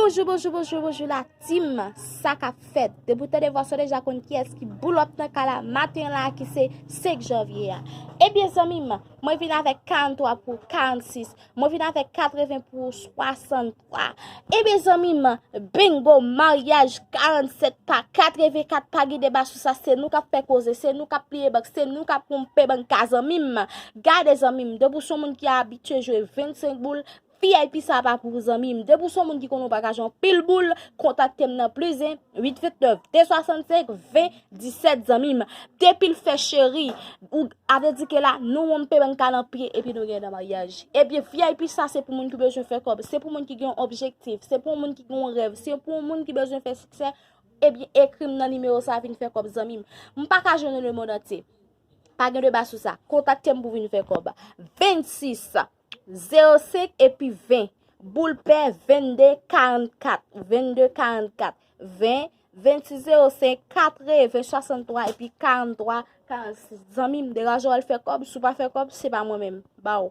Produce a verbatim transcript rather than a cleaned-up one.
Bonjou, bonjou, bonjou, bonjou la team. Sa k ap fèt? Depi w tande vwa sa w deja konn kiyès ki boulòp nan kay la maten la ki se senk janvye a. Ebyen zanmi m, mwen vin avèk karant twa pou karant sis. Mwen vin avèk katreven pou swasanntwa. Ebyen zanmi m, bingo, maryaj karannsèt pa katrevenkat pa gen deba sou sa, se nou k ap fè koze, se nou k ap pliye bank, se nou k ap ponpe bank ka zanmi m. Gade zanmi m, depi w se yon moun ki abitye jwe vennsenk boul, V I P sa pa pou zanmi m. Depi w se yon moun ki konnen w pa ka jwe anpil boul, kontakte m nan plis en uit vennèf de swasannsenk ven disèt zanmi m. Depi l fè cheri, ou avle di ke la nou wonpe bank ka nan pye epi nou gen nan maryaj. Ebyen V I P sa se pou moun ki bezwen fè kòb, se pou moun ki gen yon objektif, se pou yon moun ki gen yon rèv, se pou yon moun ki bezwen fè siksè. Ebyen ekri m nan nimewo sa vin fè kòb zanmi m. M pa ka jwenn lemonn antye. Pa gen deba sou sa. Kontakte m pou vin fè kòb. Vennsis, zewo senk epi ven. Boul pè vennde karannkat. Vennde karannkat. Ven, vennsis zewo senk, katreven swasanntwa epi karannntwa karannsis. Zanmi m, degaje w al fè kòb. Si w pa fè kòb, se pa mwen menm. Baw.